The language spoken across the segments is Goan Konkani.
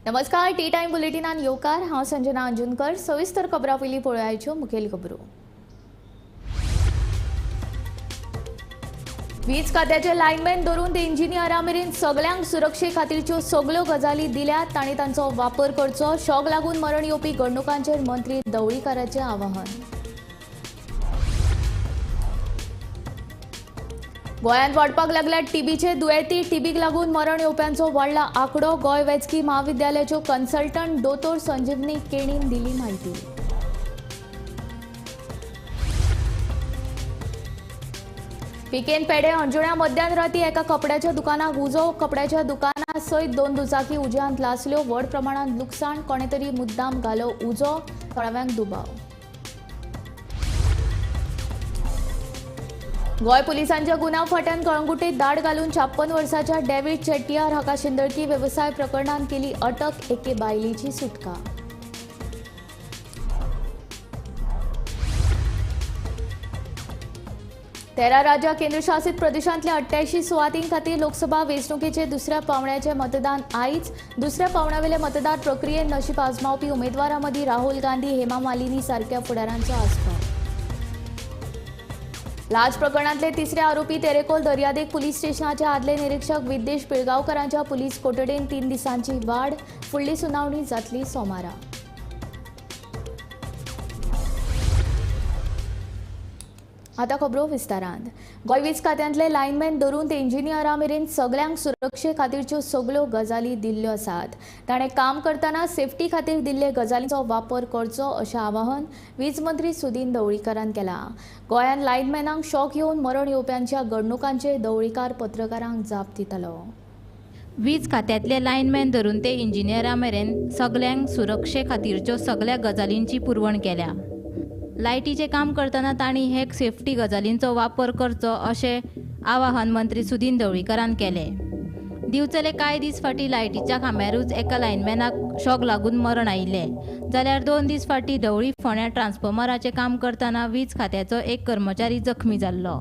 नमस्कार, टी टायम बुलेटिनान येवकार. हांव संजना अंजुनकर. सविस्तर खबरां पयलीं पळोवयाच्यो मुखेल खबरो. वीज खात्याचे लायनमॅन धरून ते इंजिनियरां मेरेन सगल्यांक सुरक्षे खातीरच्यो सगल्यो गजाली दिल्यात, तांणी तांचो वापर करचो. शॉक लागून मरण येवपी घडणुकांचेर मंत्री ढवळीकाराचें आवाहन. गोंयांत वाडपाक लागल्या टीबीचे दुयेंती. टीबीक लागून मरण येवप्यांचो वाडला आंकडो. गोंय वैजकी म्हाविद्यालयाच्यो कन्सल्टंट दोतोर संजीवनी केणीन दिली म्हायती. पिकेन पेडे अंजुण्या मध्यान राती एका कपड्याच्या दुकानाक उजो. कपड्याच्या दुकाना सयत दोन दुचाकी उज्यांत लासल्यो. व्हड प्रमाणांत लुकसाण. कोणे तरी मुद्दाम घालो उजो. थळाव्यांक दुबाव. गोंय पुलिसांच्या गुन्यांव फांट्यान कळंगुटे दाड घालून 56 वर्साच्या डेव्हिड चेट्टियार हाका शिंदळकी वेवसाय प्रकरणांत केली अटक. एके बायलेची सुटका. तेरा राज्यां केंद्रशासित प्रदेशांतल्या 88 सुवातीं खातीर लोकसभा वेंचणुकेचे दुसऱ्या पावंड्याचें मतदान आयज. दुसऱ्या पावंड्यावेले मतदार प्रक्रियेत नशीब आजमावपी उमेदवारां मदीं राहुल गांधी, हेमा मालिनी सारक्या फुडारांचो आस्पाव. लाच प्रकरणांतले तिसरे आरोपी तेरेखोल दर्यादेग पुलीस स्टेशनाचे आदले निरीक्षक विद्येश पिळगांवकरांच्या पुलीस कोठडेन 3 दिसांची वाड. फुडली सुनावणी जातली सोमारा. आतां खबरो विस्तारान. गोंय वीज खात्यांतले लायनमॅन धरून ते इंजिनियरां मेरेन सगल्यांक सुरक्षे खातीरच्यो सगल्यो गजाली दिल्ल्यो आसात. ताणें काम करतना सेफ्टी खातीर दिल्ले गजालींचो वापर करचो अशें आवाहन वीज मंत्री सुदिन ढवळीकारान केलां. गोंयांत लायनमॅनांक शॉक येवन मरण येवप्यांच्या घडणुकांचेर ढवळीकार पत्रकारांक जाप दितालो. वीज खात्यांतले लायनमॅन धरून ते इंजिनियरां मेरेन सगल्यांक सुरक्षे खातीरच्यो सगल्या गजालींची पुरवण केल्या. लायटीचें काम करतना तांणी हे सेफ्टी गजालींचो वापर करचो अशें आवाहन मंत्री सुदिन ढवळीकारान केलें. दिवचले कांय दीस फाटीं लायटीच्या खांब्यारूच एका लायनमॅनाक शॉक लागून मरण आयिल्लें. जाल्यार 2 दीस फाटीं ढवळी फोंड्या ट्रान्सफॉर्मराचें काम करतना वीज खात्याचो एक कर्मचारी जखमी जाल्लो.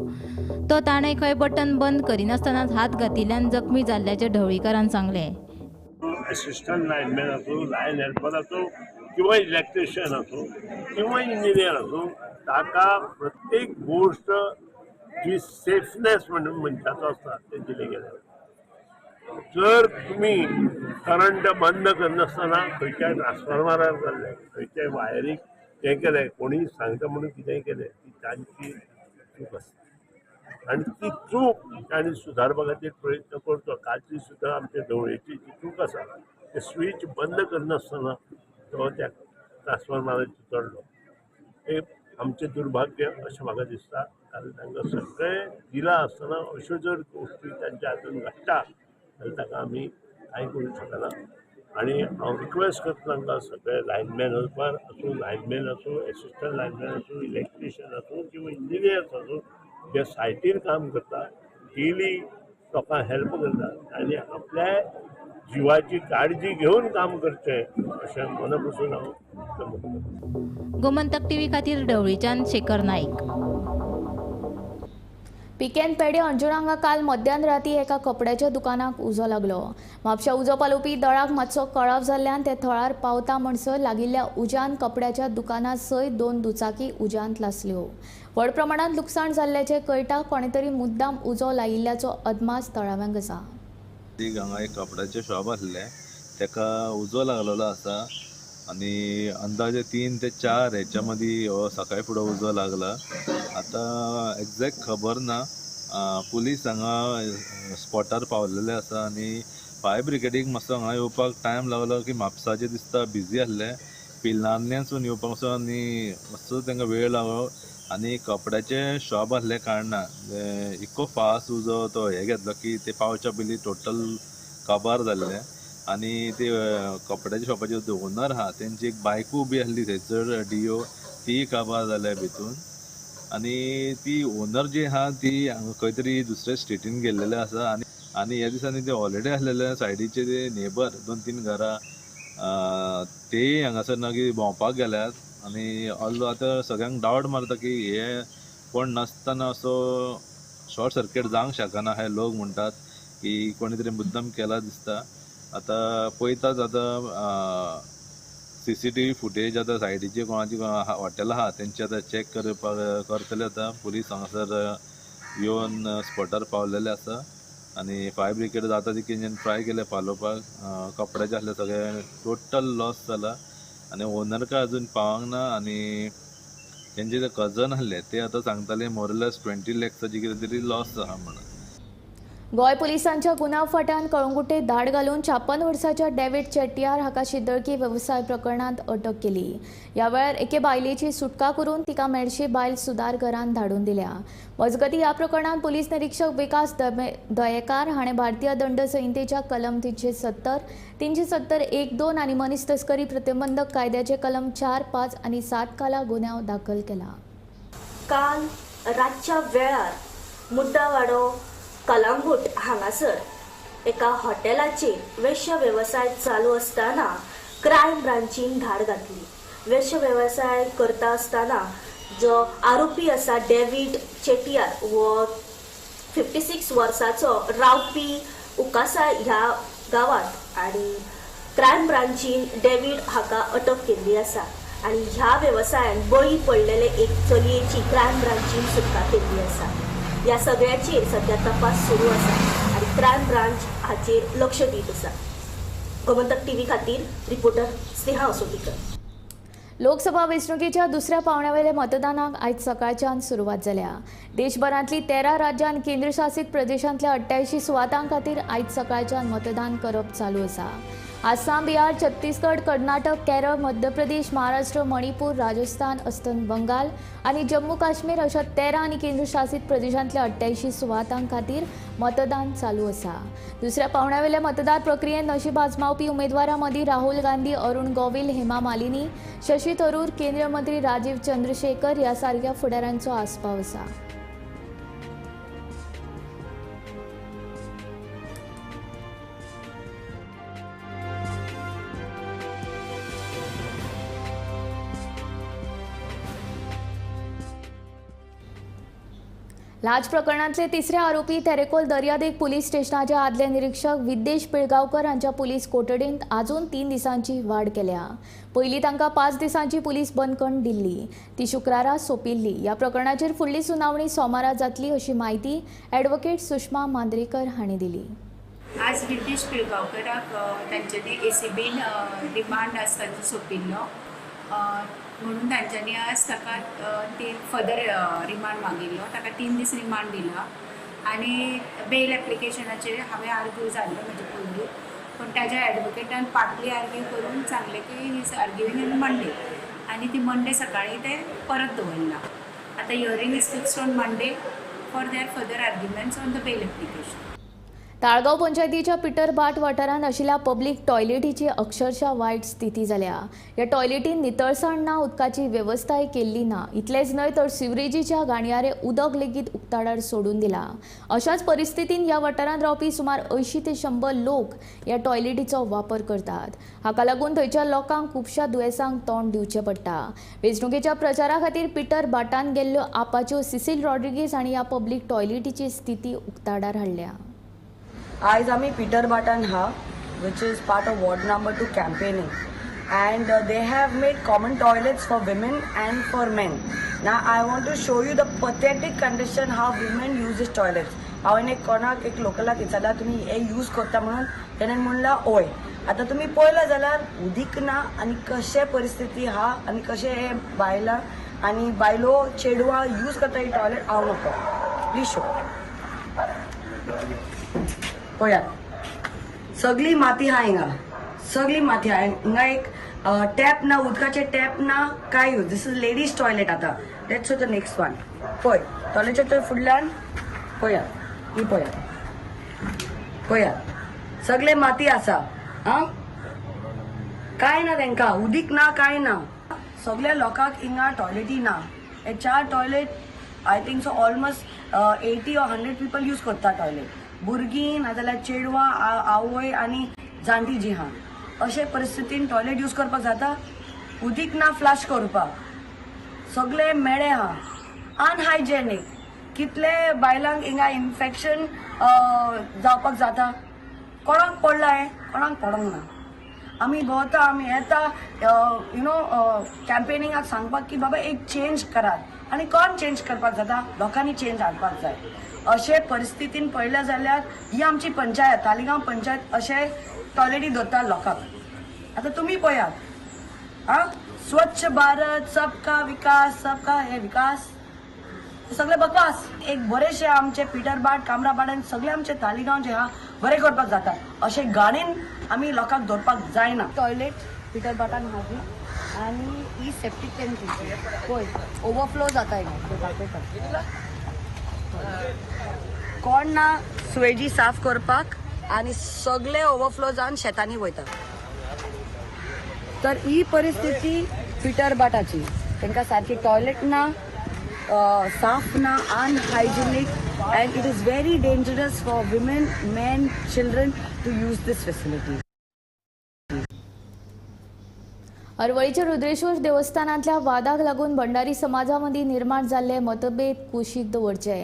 तो ताणें खंय बटन बंद करिनासतनाच हात घातिल्ल्यान जखमी जाल्ल्याचें ढवळीकारान सांगलें. असिस्टंट लायनमॅन आसूं, लायन हेल्पर आसूं किंवा इलेक्ट्रिशियन आसूं किंवा इंजिनियर आसूं, ताका प्रत्येक गोश्ट जी सेफनेस म्हणून मनशाचो आसता ते दिले गेले. जर तुमी करंट बंद करनासतना खंयच्याय ट्रान्सफॉर्मरार जाल्ले, खंयच्याय वायरीक हें केलें, कोणीय सांगता म्हणून कितेंय केलें, ती तांची चूक आसता आनी ती चूक तांणी सुदारपा खातीर प्रयत्न करचो. कालची सुद्दां आमच्या ढवळेची जी चूक आसा ते स्विच बंद करनासतना तो त्या ट्रान्सफॉर्मराचेर चडलो. हे आमचें दुर्भाग्य अशें म्हाका दिसता. कारण तांकां सगळें दिलां आसतना अश्यो जर गोश्टी तांच्या हातून घडटा जाल्यार ताका आमी कांय करूंक शकना. आनी हांव रिक्वेस्ट करता तांकां सगळे लायनमॅन हेल्पर आसूं, लायनमॅन आसूं, एसिस्टंट लायनमॅन आसूं, इलेक्ट्रिशियन आसूं किंवा इंजिनियर्स आसूं, जे सायटीर काम करता, डेली लोकांक हेल्प करता आनी आपल्या जिवाची काळजी घेवन काम करचें अशें मना पसून हांव करतां. गोमंतक टीव्ही खातीर ढवळीच्यान शेखर नाईक. पिकेन पेडे अंजुणा हांगा काल मध्यान राती एका कपड्याच्या दुकानाक उजो लागलो. म्हापशा उजो पालोवपी दळाक मातसो कळाव जाल्ल्यान ते थळार पावता म्हणसर लागिल्ल्या उज्यान कपड्याच्या दुकाना सयत 2 दुचाकी उज्यांत लासल्यो. व्हड प्रमाणांत लुकसाण जाल्ल्याचें कळटा. कोणे तरी मुद्दाम उजो लायिल्ल्याचो अदमास थळाव्यांक आसा. हांगा एक कपड्याचें शॉप आसलें, तेका उजो लागलेलो आसा आनी अंदाजे 3 ते 4 हेच्या मदीं हो सकाळी फुडें उजो लागला. आतां एग्जॅक्ट खबर ना. पुलीस हांगा स्पॉटार पावलेले आसा आनी फायर ब्रिगेडीक मातसो हांगा येवपाक टायम लागलो की म्हापसाचें दिसता बिजी आसलें, पिलांतल्यानसून येवपाक मातसो आनी मातसो तांकां वेळ लागलो. आनी कपड्याचें शॉप आसलें कारणान इतको फास्ट उजो तो हें घेतलो की ते पावच्या पयलीं टोटल काबार जाल्लें. आनी ते कपड्याच्या शॉपाचे ओनर आहा तेंची एक बायकूय बी आसली थंयसर डियो, तीय काबार जाल्या भितून. आनी ती ओनर जी आहा ती खंय तरी दुसऱ्या स्टेटीन गेल्लेले आसा. आनी आनी ह्या दिसांनी ते हॉलिडे आसलेले सायडीचे ते नेबर 2-3 घरां तेय हांगासर मागीर भोंवपाक गेल्यात. आनी ऑल आतां सगळ्यांक डावट मारता की हे कोण नासतना असो शॉर्ट सर्किट जावंक शकना. हे लोक म्हणटात की कोणी तरी मुद्दम केला दिसता. आतां पळयतात आतां CCTV footage आतां सायडीचे कोणाची हॉटेल आहा तेंचे आतां चॅक करपाक करतले. आतां पुलीस हांगासर येवन स्पॉटार पावलेले आसा आनी फायर ब्रिगेड जाता तितकें ट्राय केलें पालोवपाक. कपड्याचे आसले सगळे टोटल लॉस जाला आनी ओनर काय अजून पावंक ना आनी तेंचे जे कजन आसले ते आतां सांगताले मोरलेस 20 लॅक्साची कितें तरी लॉस आहा म्हणून. गोंय पुलिसांच्या गुन्यांव फांट्यान कळंगुटे धाड घालून 56 वर्साच्या डेव्हिड चेट्टियार हाका शिदळकी वेवसाय प्रकरणांत अटक केली. ह्या वेळार एके बायलेची सुटका करून तिका मेडशी बायल सुदार घरांत धाडून दिल्या. मजगतीं ह्या प्रकरणांत पुलीस निरीक्षक विकास दयेकार हाणें भारतीय दंड संहितेच्या कलम 370, 370(1)(2) आनी मनीस तस्करी प्रतिबंधक कायद्याचे कलम 4, 5 आनी 7 खाला गुन्यांव दाखल केला. काल रातच्या वेळार मुद्दावाडो कलांगूट हांगासर एका हॉटेलाचेर वेश्य वेवसाय चालू आसतना क्रायम ब्रांचीन धाड घातली. वेश्य वेवसाय करता आसतना जो आरोपी आसा डेव्हिड चेटियार हो 56 वर्साचो रावपी उकासा ह्या गांवांत आनी क्रायम ब्रांचीन डेव्हिड हाका अटक केल्ली आसा आनी ह्या वेवसायान बळी पडलेले एक चलयेची क्रायम ब्रांचीन सुटका केल्ली आसा. ह्या सगळ्याचेर सद्या तपास सुरू आसा आनी क्रायम ब्रांच हाचेर लक्ष दीत आसा. गोमंतक टीव्ही खातीर रिपोर्टर स्नेहा असोटीकर. लोकसभा वेंचणुकेच्या दुसऱ्या पावंड्यावेल्या मतदानाक आयज सकाळच्यान सुरवात जाल्या. देशभरांतली 13 राज्यां आनी केंद्रशासीत प्रदेशांतल्या 88 सुवातां खातीर आयज सकाळच्यान मतदान करप चालू आसा. आसाम, बिहार, छत्तीसगड, कर्नाटक, केरळ, मध्य प्रदेश, महाराष्ट्र, मणिपूर, राजस्थान, अस्तंत बंगाल आनी जम्मू काश्मीर अशा 13 आनी केंद्रशासीत प्रदेशांतल्या 88 सुवातां खातीर मतदान चालू आसा. दुसऱ्या पावंड्यावेल्या मतदान प्रक्रियेंत नशीब आजमावपी उमेदवारां मदीं राहुल गांधी, अरुण गोविल, हेमा मालिनी, शशी थरूर, केंद्रीय मंत्री राजीव चंद्रशेखर ह्या सारक्या फुडाऱ्यांचो आस्पाव आसा. लाच प्रकरणांतले तिसरे आरोपी तेरेखोल दर्यादेग पुलीस स्टेशनाचे आदले निरीक्षक विद्येश पिळगांवकर हांच्या पुलीस कोठडींत अजून 3 दिसांची वाड केल्या. पयलीं तांकां 5 दिसांची पुलीस बंदखण दिल्ली, ती शुक्रारा सोंपिल्ली. ह्या प्रकरणाचेर फुडली सुनावणी सोमारा जातली अशी म्हायती ॲडव्होकेट सुषमा मांद्रेकर हांणी दिली. आज विद्येश पिळगांवकराक तांच्यांनी ACBन रिमांड आज तांचो सोंपिल्लो म्हणून तांच्यांनी आज ताका ती फर्दर रिमांड मागिल्लो. ताका 3 दीस रिमांड दिला आनी बेल एप्लिकेशनाचेर हांवें आर्ग्यू जाल्लें म्हजे पयलीं, पूण ताज्या एडवोकेटान पार्टली आर्ग्यू करून सांगलें की he is arguing on Monday आनी ती मंडे सकाळीं ते परत दवरला. आतां hearing is fixed on Monday for their further arguments on the bail application. Taleigao पंचायतीच्या पिटर भाट वाठारांत आशिल्ल्या पब्लीक टॉयलेटीची अक्षरशः वायट स्थिती जाल्या. ह्या टॉयलेटीन नितळसाण ना, उदकाची वेवस्थाय केल्ली ना. इतलेंच न्हय तर सिवरेजीच्या घाणयारे उदक लेगीत उक्ताडार सोडून दिला. अशाच परिस्थितीन ह्या वाठारांत रावपी सुमार 80 ते 100 लोक ह्या टॉयलेटीचो वापर करतात. हाका लागून थंयच्या लोकांक खुबश्या दुयेंसांक तोंड दिवचें पडटा. वेंचणुकेच्या प्रचारा खातीर पिटर भाटान गेल्ल्यो आपाच्यो सिसील रॉड्रिगीज हांणी ह्या पब्लीक टॉयलेटीची स्थिती उक्ताडार हाडल्या. आयज आमी पिटर भाटान हा, which is part of ward number 2 campaigning, and they have made common toilets for women and for men. Now I want to show you the pathetic condition how women use this toilets. हांवें एक कोणाक एक लोकलाक विचारला तुमी हे यूज करता म्हणून, तेणें म्हणलां ओय. आतां तुमी पळयलां जाल्यार उदीक ना आनी कशें परिस्थिती आहा आनी कशें हे बायलां आनी बायलो चेडवां यूज करता ही टॉयलेट हांव नको. Please show. पळयात सगळी माती आहा हिंगा, सगळी माती आहा हिंगा. एक टॅप ना, उदकाचे टॅप ना, काय use. This is ladies toilet. आतां let's the next one. पळय टॉयलेटच्या थंय फुडल्यान पळयात, ही पळयात, पळयात सगळे माती आसा. आं काय ना तेंकां, उदीक ना, काय ना. सगळ्या लोकांक हिंगा टॉयलेटी ना. हे 4 toilet I think so almost 80 or 100 people use करता टॉयलेट. भुरगीं नाजाल्यार चेडवां, आवय आनी जाणटी जी आहा. अशे परिस्थितीन टॉयलेट यूज करपाक जाता? उदीक ना फ्लश करपाक, सगळे मेळे आहा, अनहायजेनीक. कितले बायलांक हिंगा इन्फेक्शन जावपाक जाता. कोणाक पडलां हें? कोणाक पडोंक ना. आमी भोंवता, आमी येता you know कॅम्पेनिंगाक सांगपाक की बाबा एक चेंज करात. आनी कोण चेंज करपाक जाता? लोकांनी चेंज हाडपाक जाय. अशे परिस्थितीन पळयलें जाल्यार ही आमची पंचायत, तालिगांव पंचायत अशे टॉयलेटी दवरता लोकांक. आतां तुमी पळयात, आं, स्वच्छ भारत, सबका विकास, सबका हे विकास सगळे बकवास. एक बरेशे आमचे पिटर बाट, कामरा बाट आनी सगळे आमचे तालिगांव जे आहा बरें करपाक जाता. अशें गाणीन आमी लोकांक दवरपाक जायना. टॉयलेट पिटर बाटान हाडली आनी ही सेप्टीक टँक पळय ओवरफ्लो जाता हिंगा दाखयता. कोण ना सुवेजी साफ करपाक आनी सगळे ओवरफ्लो जावन शेतांनी वयता. तर ही परिस्थिती पिटर बाटाची. तांकां सारकी टॉयलेट ना, साफ ना, unhygienic, and it is very dangerous for women, men, children to use this facility. अरवळीच्या Rudreshwar देवस्थानांतल्या वादाक लागून भंडारी समाजा मदीं निर्माण जाल्ले मतभेद कुशीक दवरचे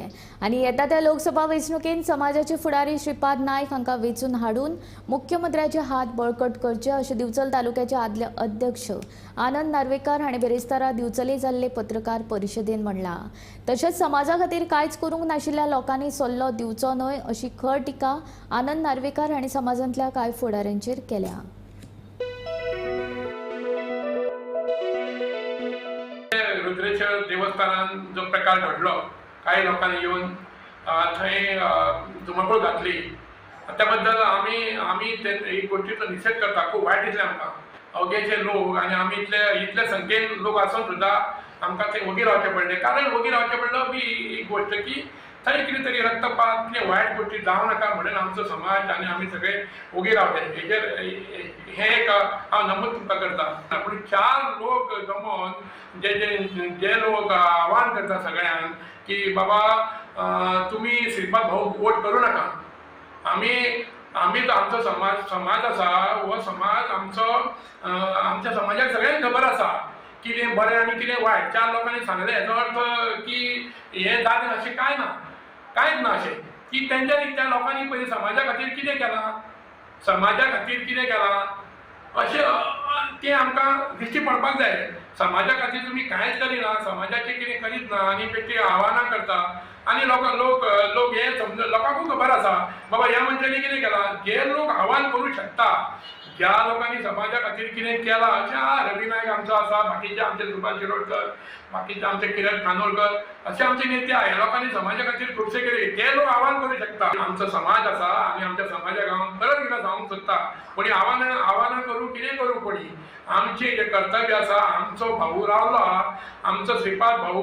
आनी येता त्या लोकसभा वेंचणुकेंत समाजाचे फुडारी श्रीपाद नायक हांकां वेंचून हाडून मुख्यमंत्र्याचे हात बळकट करचे अशें दिवचल तालुक्याचे आदले अध्यक्ष आनंद नार्वेकार हांणी बिरेस्तारा दिवचले जाल्ले पत्रकार परिशदेन म्हणलां. तशेंच समाजा खातीर कांयच करूंक नाशिल्ल्या लोकांनी सल्लो दिवचो न्हय अशी खर टिका आनंद नार्वेकार हांणी समाजांतल्या कांय फुडाऱ्यांचेर केल्या. रुद्रेश्वर देवस्थानान जो प्रकार घडलो, कांय लोकांनी येवन थंय धुमाकूळ घातली, त्या बद्दल आमी आमी ते ही गोश्टीचो निशेध करता. खूब वायट दिसलें आमकां. अवघेचे लोक आनी आमी इतले इतले संख्येन लोक आसून सुद्दां आमकां थंय वगी रावचें पडलें. कारण वगी रावचें पडलो बी एक गोश्ट की थंय कितें तरी रक्तपात कितें वायट गोश्टी जावं नाका म्हणून आमचो समाज आनी आमी सगळे वगी रावले. हेजेर हें एक हांव नमूद तुमकां करता. पूण चार लोक जमोन जे जे जे लोक आव्हान करता सगळ्यांक की बाबा तुमी श्रीपाद भाऊ वोट करूं नाका, आमी आमी तो आमचो समाज समाज आसा, हो समाज आमचो, आमच्या समाजाक सगळ्यांक खबर आसा कितें बरें आनी कितें वायट. चार लोकांनी सांगलें हेजो अर्थ की हें जालें अशें कांय ना, कांयच ना अशें की तेंच्यांनी त्या लोकांनी पयलीं समाजा खातीर कितें केलां, समाजा खातीर कितें केलां अशें तें आमकां दिश्टी पडपाक जाय. समाजा खातीर तुमी कांयच करिना, समाजाचें कितें करीत ना आनी बेश्टी आव्हानां करता आनी लोक लोक लोक हें समज लोकांकूय खबर आसा बाबा ह्या मनशांनी कितें केलां. जे लोक आव्हान करूं शकता, ज्या लोकांनी समाजा खातीर कितें केलां अशें आहा. रवी नायक आमचो आसा, बाकीचे आमचे सुभाष शिरोडकर, बाकीचे आमचे किरण खानोलकर, अशे आमचे नेते आहा. ह्या लोकांनी समाजा खातीर खुबशे केले, ते लोक आव्हान करूं शकता. आमचो समाज आसा आनी आमच्या समाजाक हांव परत एकदां सांगूंक सोदता, कोणी आव्हानां आव्हानां करूं कितें करूं कोणी, आमचें जें कर्तव्य आसा. आमचो भाऊ रावलो आहा, आमचो श्रीपाद भाऊ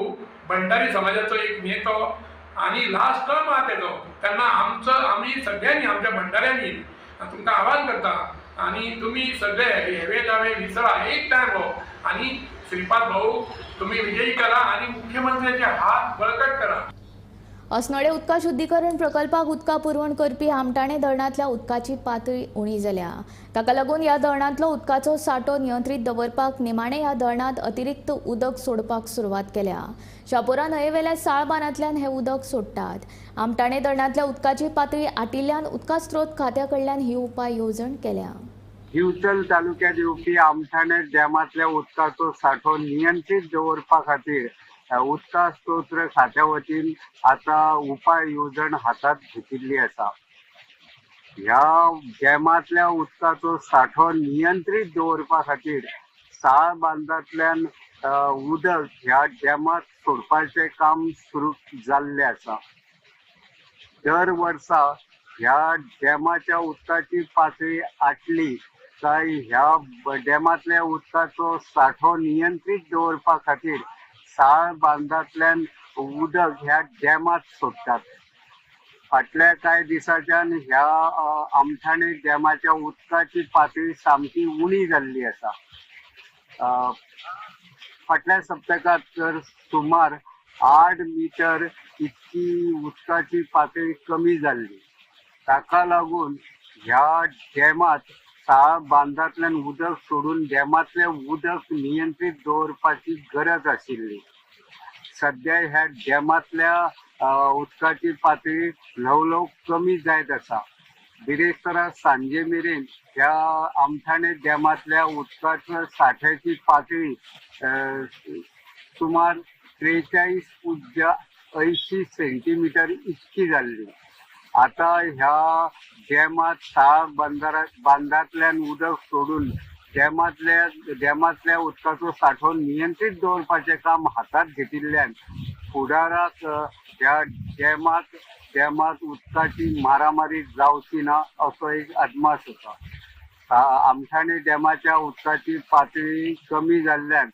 भंडारी समाजाचो एक नेतो आनी लास्ट टर्म आहा तेजो, तेन्ना आमचो आमी सगळ्यांनी आमच्या भंडाऱ्यांनी तुमकां आव्हान करता आनी तुमी सगळे हेवे दावे विसरा, एक टायम हो आनी श्रीपाद भाऊ तुमी विजयी करा आनी मुख्यमंत्र्याचे हात बळकट करा. अस्नोडें उदका शुद्धीकरण प्रकल्पाक उदका पुरवण करपी आमठाणे धरणांतल्या उदकाची पातळी उणी जाल्या. ताका लागून ह्या धरणांतलो उदकाचो सांठो नियंत्रीत दवरपाक निमाणे ह्या धरणांत अतिरिक्त उदक सोडपाक सुरवात केल्या. शापोरा न्हंयेवेल्या साळबानांतल्यान हें उदक सोडटात. आमठाणे धरणांतल्या उदकाची पातळी आटिल्ल्यान उदका स्रोत खात्या कडल्यान ही उपाय येवजण केल्या. दिवचल तालुक्यात येवपी आमठाणे डॅमांतल्या उदकाचो सांठो नियंत्रीत दवरपा खातीर उदका स्रोत खात्या वतीन आतां उपाय येवजण हातांत घेतिल्ली आसा. ह्या डॅमांतल्या उदकाचो सांठो नियंत्रीत दवरपा खातीर साळ बांदांतल्यान उदक ह्या डॅमांत सोडपाचें काम सुरू जाल्लें आसा. दर वर्सा ह्या डॅमाच्या उदकाची पातळी आटली काय ह्या डॅमांतल्या उदकाचो सांठो नियंत्रीत दवरपा खातीर साळ बांदांतल्यान उदक ह्या डॅमांत सोडटात. फाटल्या कांय दिसांच्यान ह्या आमठाणे डॅमाच्या उदकाची पातळी सामकी उणी जाल्ली आसा. फाटल्या सप्तकांत तर सुमार 8 मिटर इतकी उदकाची पातळी कमी जाल्ली. ताका लागून ह्या डॅमांत साळ बांदांतल्यान उदक सोडून डॅमांतलें उदक नियंत्रीत दवरपाची गरज आशिल्ली. सद्या ह्या डॅमांतल्या उदकाची पातळी ल्हव ल्हव कमी जायत आसा. बिरेस्तारा सांजे मेरेन ह्या आमठाणे डॅमांतल्या उदकाच्या साठ्याची पातळी सुमार 43.80 सेंटीमिटर इतकी जाल्ली. आता ह्या डॅमात साळ बांदांतल्यान उदक सोडून डॅमांतल्या उदकाचो सांठो नियंत्रीत दवरपाचें काम हातांत घेतिल्ल्यान फुडाराक ह्या डॅमात उदकाची मारामारी जावची ना असो एक अदमास आसा. आमठाणे डॅमाच्या उदकाची पातळी कमी जाल्ल्यान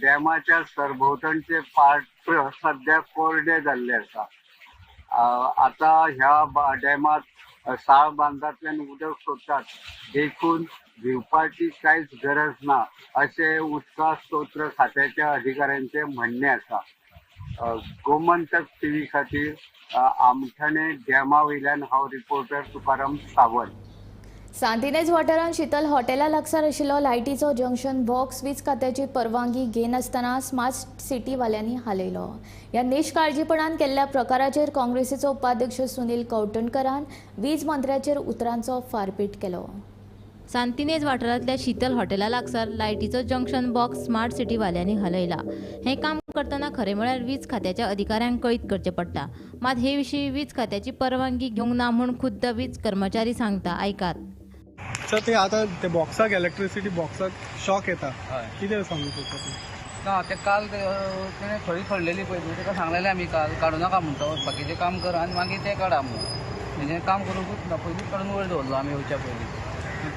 डॅमाच्या सरभोंवतणचे पात्र सद्या कोरडे जाल्ले आसा. आता ह्या डॅमात साळ बांदांतल्यान उदक सोडटात देखून भिवपाची कांयच गरज ना अशें उदका स्त्रोत खात्याच्या अधिकाऱ्यांचें म्हणणें आसा. गोमंतक टीव्ही खातीर आमठाणे डॅमा वयल्यान हांव रिपोर्टर तुकाराम सावंत. सांतिनेज वाठारांत शीतल हॉटेला लागसार आशिल्लो लायटीचो जंक्शन बॉक्स वीज खात्याची परवानगी घेनासतना स्मार्ट सिटीवाल्यांनी हालयलो. ह्या निश्काळजीपणान केल्ल्या प्रकाराचेर काँग्रेसीचो उपाध्यक्ष सुनील कवठणकरान वीज मंत्र्याचेर उतरांचो फारपेट केलो. सांतिनेज वाठारांतल्या शीतल हॉटेला लागसार लायटीचो जंक्शन बॉक्स स्मार्ट सिटीवाल्यांनी हलयला. हें काम करतना खरें म्हळ्यार वीज खात्याच्या अधिकाऱ्यांक कळीत करचें पडटा. मात हे विशीं वीज खात्याची परवानगी घेवंक ना म्हूण खुद्द वीज कर्मचारी सांगता. आयकात. सर, ते आतां ते बॉक्साक इलेक्ट्रिसिटी बॉक्साक शॉक येता, कितें सांगू शकता तूं? ना, ते काल तेणें खळी खणलेली पळय न्हू, ताका सांगलेलें आमी काल काडूं नाका म्हणटा, बाकीचें काम कर आनी मागीर तें काडा म्हणून. म्हणजे काम करूंकूच ना, पयलींच काडून वयर दवरलो आमी येवच्या पयलीं.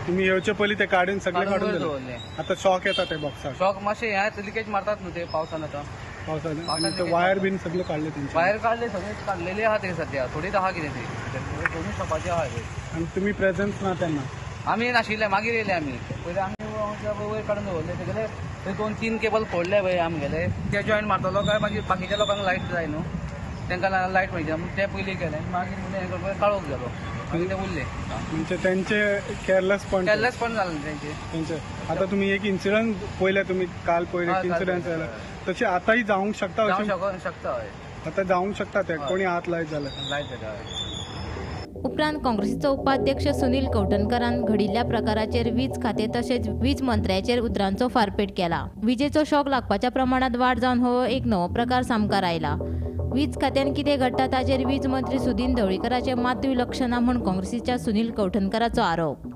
तुमी येवचे पयलीं ते काडून सगळें काडून दवरलें. आतां शॉक येता ते बॉक्साक? शॉक मातशें हें लिकेज मारतात न्हू ते पावसान. आतां पावसान आनी ते वायर बीन सगळे काडले तेंचे? वायर काडले, सगळे काडलेले आहा ते सद्या, थोडीच आहा कितें ती, दोनूय शॉपाचे आहा. आनी तुमी प्रेजन्स ना तेन्ना? आमी नाशिल्ले, मागीर येयले आमी. पयलीं आमी वयर काडून दवरले तेगेले, थंय 2-3 केबल फोडले पळय आमगेले, ते जॉयंट मारतलो काय मागीर बाकीच्या लोकांक लायट जाय न्हू, तांकां लायट मेळची म्हणून ते पयलीं केले. मागीर हें काळोख जालो, मागीर ते उरले. म्हणजे तेंचे केअरलेसपण जालें तेंचे तेंचे. आतां तुमी एक इन्सिडंट पळयले, तुमी काल पळयले एक इन्सिडंट जालो, तशें आतांय जावंक शकता? शकता, हय, आतां जावंक शकता. ते कोणी हात लायत जाल्यार लायत जाल्यार. उपरांत काँग्रेसीचो उपाध्यक्ष सुनील कवठणकरान घडिल्ल्या प्रकाराचेर वीज खातें तशेंच वीज मंत्र्याचेर उतरांचो फारपेट केला. विजेचो शॉक लागपाच्या प्रमाणांत वाड जावन हो एक नवो प्रकार सामकार आयला. वीज खात्यान कितें घडटा ताचेर वीज मंत्री सुदिन ढवळीकराचें मातूय लक्ष ना म्हूण काँग्रेसीच्या सुनील कवठणकराचो आरोप.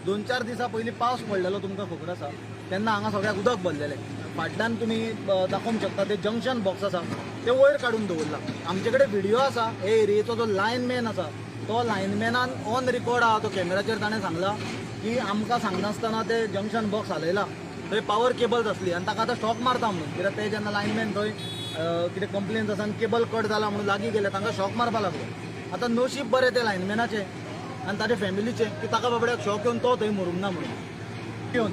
2-4 दिसां पयलीं पावस पडलेलो तुमकां खबर आसा, तेन्ना हांगा सगळ्याक उदक भरलेलें. फाटल्यान तुमी दाखोवंक शकता ते जंक्शन बॉक्स आसा ते वयर काडून दवरला. आमचे कडेन व्हिडियो आसा, हे एरियेचो जो लायनमॅन आसा तो लायनमॅनान ऑन रिकॉर्ड आहा, तो कॅमेराचेर ताणें सांगला की आमकां सांगनासतना ते जंक्शन बॉक्स हालयला, थंय पावर केबल्स आसली आनी ताका आतां शॉक मारता म्हणून. कित्याक ते जेन्ना लायनमॅन थंय कितें कंप्लेन्स आसा आनी केबल कट जाला म्हणून लागीं गेले, तांकां शॉक मारपाक लागलो. आतां नशीब बरें ते लायनमॅनाचें आनी ताजे फॅमिलीचें की ताका बाबड्याक शॉक येवन तो थंय मरूंक ना म्हणून येवन.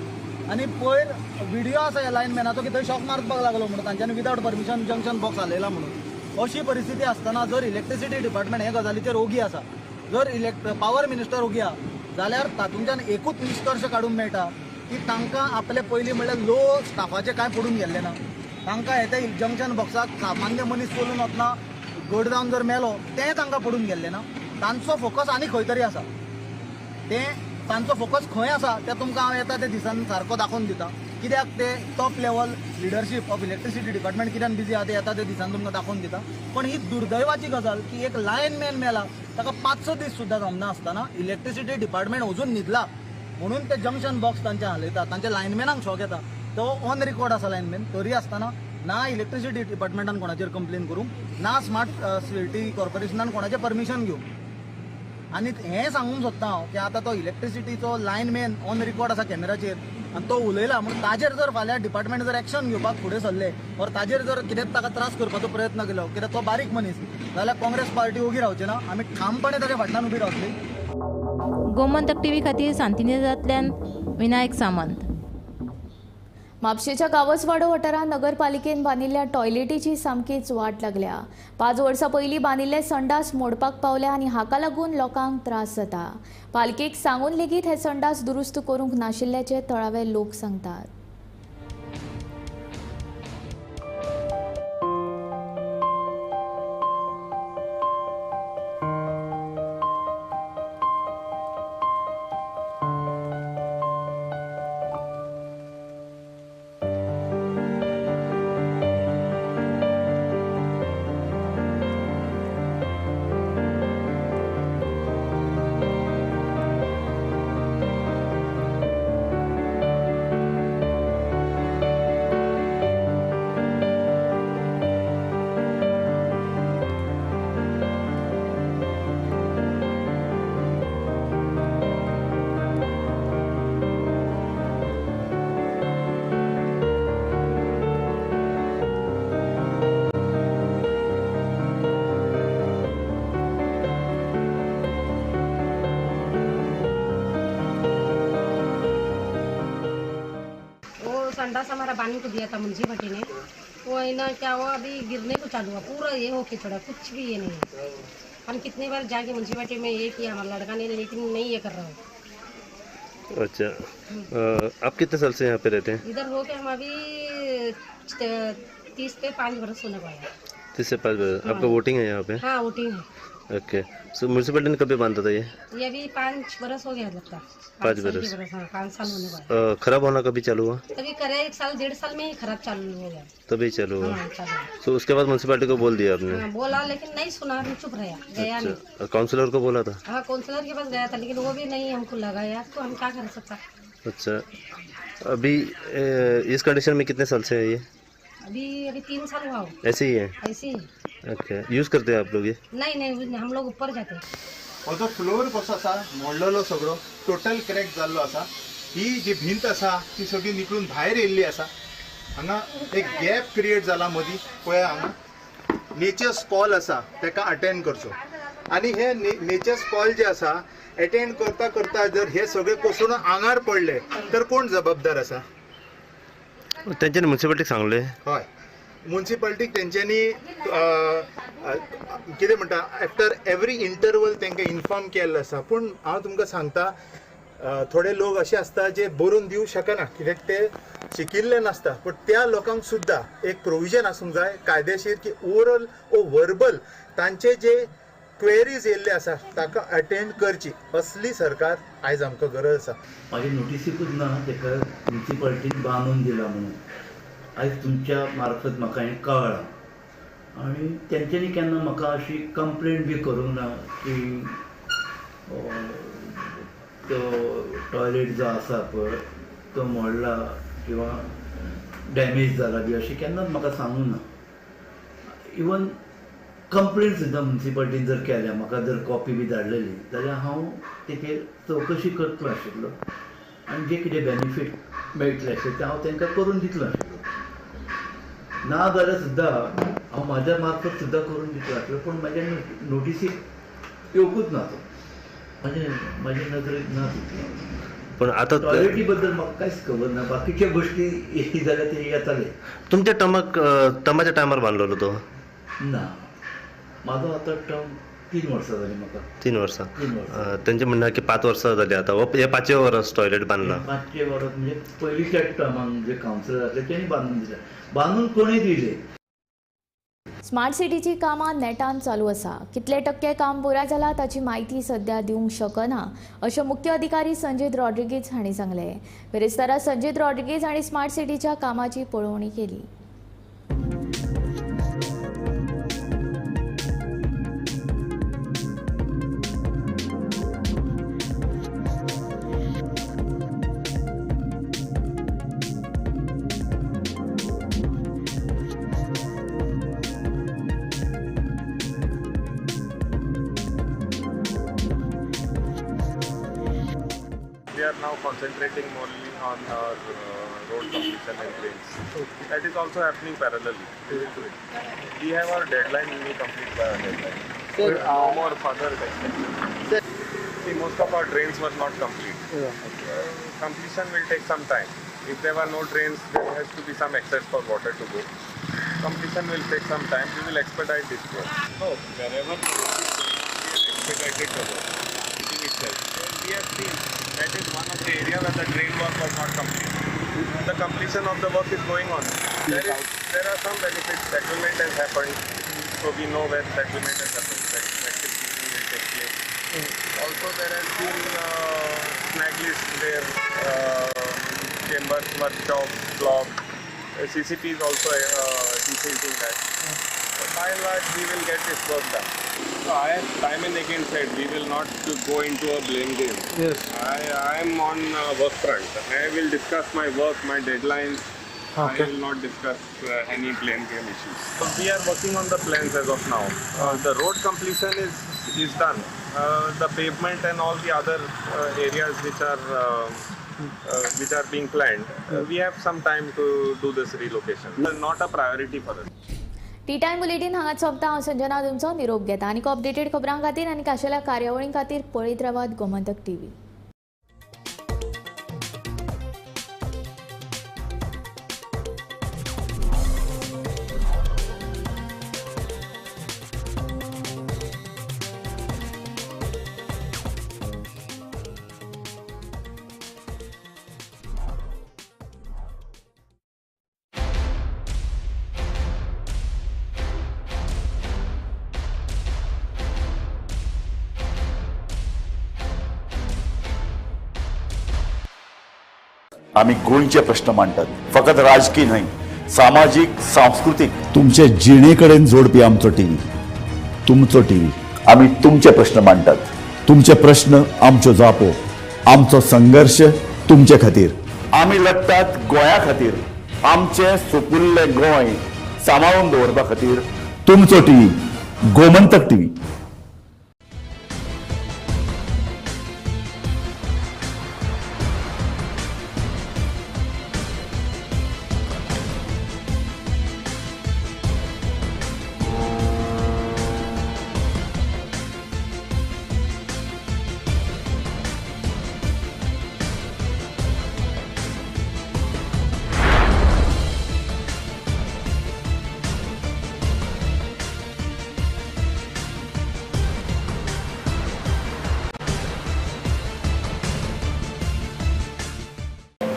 आनी पयर व्हिडियो आसा ह्या लायनमॅनाचो की थंय शॉक मारपाक लागलो म्हणून तांच्यांनी विदावट परमिशन जंक्शन बॉक्स हालयला म्हणून. अशी परिस्थिती आसतना जर इलेक्ट्रिसिटी डिपार्टमेंट हे गजालीचेर ओगी आसा, जर पावर मिनिस्टर ओगी आहा जाल्यार तातूंतल्यान एकूच निश्कर्श काडूंक मेळटा की तांकां आपले पयलीं म्हणल्यार लो स्टाफाचें कांय पडून गेल्लें ना. तांकां हे ते जंक्शन बॉक्साक सामान्य मनीस चलून वतना गड जावन जर मेलो तें तांकां पडून गेल्लें ना. तांचो फोकस आनी खंय तरी आसा, तें तांचो फोकस खंय आसा तें तुमकां हांव येता ते दिसान सारको दाखोवन दिता. कित्याक ते top level leadership of electricity department कित्यान बिजी आहा ते येता ते दिसान तुमकां दाखोवन दिता. पण ही दुर्दैवाची गजाल की एक लायनमॅन मेला ताका 5-6 दीस सुद्दां जमना आसतना इलेक्ट्रिसिटी डिपार्टमेंट अजून न्हिदला म्हणून ते जंक्शन बॉक्स तांचे हालयता, तांच्या लायनमॅनांक शॉक येता. तो ऑन रिकॉर्ड आसा लायनमॅन, तरी आसतना ना इलेक्ट्रिसिटी डिपार्टमेंटान कोणाचेर कंप्लेन करूंक ना स्मार्ट सिटी कॉर्पोरेशनान कोणाचें परमिशन घेवंक. आनी हें सांगूंक सोदता हांव की आतां तो इलेक्ट्रिसिटीचो लायनमॅन ऑन रिकॉर्ड आसा कॅमेराचेर आनी तो उलयला म्हणून ताजेर जर फाल्यां डिपार्टमेंट जर एक्शन घेवपाक फुडें सरलें ओर ताजेर जर कितें ताका त्रास करपाचो प्रयत्न केलो, कित्याक तो बारीक मनीस, जाल्यार काँग्रेस पार्टी ओगी रावची ना, आमी ठामपणे ताच्या फाटल्यान उबी रावतली. गोमंतक टीव्ही खातीर सांतिनेजांतल्यान विनायक सामंत. म्हापशेच्या गावसवाडो वाठारांत नगरपालिकेन बांदिल्ल्या टॉयलेटीची सामकीच वाट लागल्या. 5 वर्सां पयलीं बांदिल्ले संडास मोडपाक पावल्या आनी हाका लागून लोकांक त्रास जाता. पालिकेक सांगून लेगीत हे संडास दुरुस्त करूंक नाशिल्ल्याचे थळावे लोक सांगतात. संडास हमारा बांध को दिया था म्यूनसिपालिटी ने, वो है ना क्या हुआ अभी गिरने को चालू हुआ, पूरा ये होके छोड़ा, कुछ भी ये नहीं है। हम कितने बार जाके म्यूनसिपालिटी में ये किया हमारा लड़का ने, लेकिन नहीं ये कर रहा है। अच्छा, आप कितने साल से यहाँ पे रहते हैं? इधर हो के हम अभी 30 से 5 बरस होने को आया। 30 से 5 बरस। आपका वोटिंग है यहाँ पे? हाँ, वोटिंग है। ओके, सो म्यूनसिपालिटी ने कभी बांधा था ये? ये अभी 5 बरस हो गया लगता। 5 बरस। हाँ, 5 साल होने को। खराब होना कभी चालू हुआ? तभी करे 1 साल 1.5 साल में ही खराब चालू हो गया। तभी चालू हुआ। सो उसके बाद म्यूनसिपालिटी को बोल दिया आपने? हाँ, बोला लेकिन नहीं सुना, चुप रहा गया नहीं। काउंसलर को बोला था? हाँ, काउंसलर के पास गया था लेकिन वो भी नहीं हमको लगाया, तो हम क्या कर सकता। अच्छा, अभी इस कंडीशन में कितने साल से है ये? अभी अभी 3 साल हुआ। ऐसे ही है? ऐसे ही। ओके, यूज करते हैं आप लोग ये? नहीं नहीं, हम लोग ऊपर जाते हैं। हो जो फ्लोर कसो आसा मोडलेलो सगळो टोटल क्रॅक जाल्लो आसा। ही जी भिंत आसा ती सगळी निकळून भायर येयल्ली आसा। हांगा एक गॅप क्रिएट जाला मदीं, पळय हांगा नेचर्स कॉल आसा तेका अटेंड करचो आनी हे नेचर्स कॉल जे आसा अटेंड करता करता जर हे सगळे कोसळून आंगार पडले तर कोण जबाबदार आसा? तेंच्यांनी म्युनिसिपालिटीक सांगलें? हय, म्युनिसिपालिटीक तेंच्यांनी कितें म्हणटा आफ्टर एवरी इंटरवल तांकां इन्फॉर्म केल्लो आसा। पूण हांव तुमकां सांगता थोडे लोक अशे आसता जे बरोवन दिवंक शकना कित्याक ते शिकिल्ले नासता, पूण त्या लोकांक सुद्दां एक प्रोविजन आसूंक जाय कायदेशीर की ओरल ओ वर्बल तांचे जे क्वेरीज येयल्ले आसा ताका अटेंड करची, असली सरकार आयज आमकां गरज आसा। म्हाजे नोटिसीकूच ना ताका म्युनिसिपालिटीन बांदून दिला म्हणून आयज तुमच्या मार्फत म्हाका हें कळ्ळां आनी तेंच्यांनी केन्ना म्हाका अशी कंप्लेन बी करूंक ना की तो टॉयलेट जो आसा पळय तो मोडला किंवा डॅमेज जाला बी अशें केन्नाच म्हाका सांगूंक ना। इवन कंप्लेन सुद्दां म्युनिसिपालिटीन जर केल्या म्हाका जर कॉपी बी धाडलेली जाल्यार हांव तेचेर चवकशी करतलो आशिल्लो आनी जे कितें बेनिफीट मेळटलें आशिल्लें तें हांव तांकां करून दितलो आशिल्लो। ना जाल्यार सुद्दां हांव म्हाज्या मार्फत सुद्दां करून दितलो आसलो, पूण म्हाज्या नोटिसीक येवकूच ना तो, म्हाजे नदरेक ना तितलो। पण आतां टॉयलेटी बद्दल म्हाका कांयच खबर ना, बाकीच्या गोश्टी जाल्यार ते येताले। तुमच्या टर्माक टर्माच्या टायमार बांदलेलो तो? ना, म्हाजो आतां टर्म 3 वर्सां जालीं म्हाका। 3 वर्सां? 3 वर्सां। तेंचें म्हणणें की 5 वर्सां जालीं आतां, हे 5वें वर्स टॉयलेट बांदलां। 5वें वर्स म्हणजे पयलींच्या टर्मान जे कावन्सिलर आसले तेणी बांदून दिलें, बांदून कोणें दिलें। स्मार्ट सिटीची कामां नेटान चालू आसा, कितले टक्के काम पुराय जाला ताची म्हायती सध्या दिवंक शकना अशें मुख्य अधिकारी संजीत रॉड्रिगीज हांणी सांगलें। बिरेस्तारा संजीत रॉड्रिगीज हांणी स्मार्ट सिटीच्या कामाची पळोवणी केली। We are now concentrating only on our road completion and drains. Okay. That is also happening parallelly. We will do it. We have our deadline, we will complete by our deadline. Sir, no more further extension. See, most of our drains were not complete. Yeah. Okay. Completion will take some time. If there were no drains, there has to be some access for water to go. Completion will take some time. We will expedite this work. No, wherever the work is going on, we have expedited the work. It itself. We have seen that is one of the area where the drain work was not complete. The completion of the work is going on. There are some benefits. Settlement has happened, so we know where settlement has happened. Active season will take place. Also, there has been snag list there. Chambers were chopped, blocked. CCP is also desilting that. So by and large, we will get this work done. So I have time and again said we will not go into a blame game. Yes. I am on work front. I will discuss my work, my deadlines. Okay. I will not discuss any blame game issues. So we are working on the plans as of now. The road completion is done. The pavement and all the other areas which are being planned, we have some time to do this relocation. Not a priority for us. Tea time bulletin हांगा सोंपता. हांव संजना तुमचो निरोप घेता. आनी अपडेटेड खबरां खातीर आनी खाशेल्या कार्यावळीं खातीर पळयत रावात गोमंतक टीव्ही. आमी गोंयचे प्रश्न मांडटात, फकत राजकीय न्हय, सामाजीक, सांस्कृतीक, तुमचे जिणे कडेन जोडपी आमचो टीव्ही, तुमचो टीव्ही. आमी तुमचे प्रश्न मांडटात, तुमचे प्रश्न आमच्यो जापो, आमचो संघर्श तुमचे खातीर. आमी लढटात गोंया खातीर, आमचें सुपुल्लें गोंय सांबाळून दवरपा खातीर. तुमचो टीव्ही, गोमंतक टीव्ही.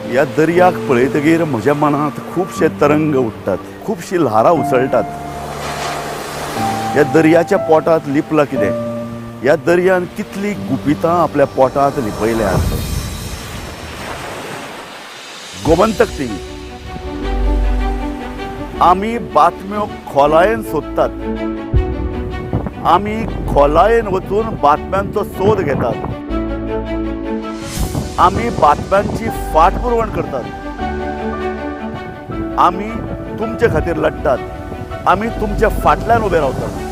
ह्या दर्याक पळयतगीर म्हज्या मनांत खुबशे तरंग उठ्ठात, खुबशीं ल्हारां उसळटात. ह्या दर्याच्या पोटांत लिपलां कितें? ह्या दर्यान कितलीं गुपितां आपल्या पोटांत लिपयल्यांत. गोमंतक टीव्ही, आमी बातम्यो खोलायेन सोदतात, आमी खोलायेन वचून बातम्यांचो सोद घेतात, आमी बातम्यांची फाटपुरवण करतात, आमी तुमचे खातीर लढटात, आमी तुमच्या फाटल्यान उबे रावतात.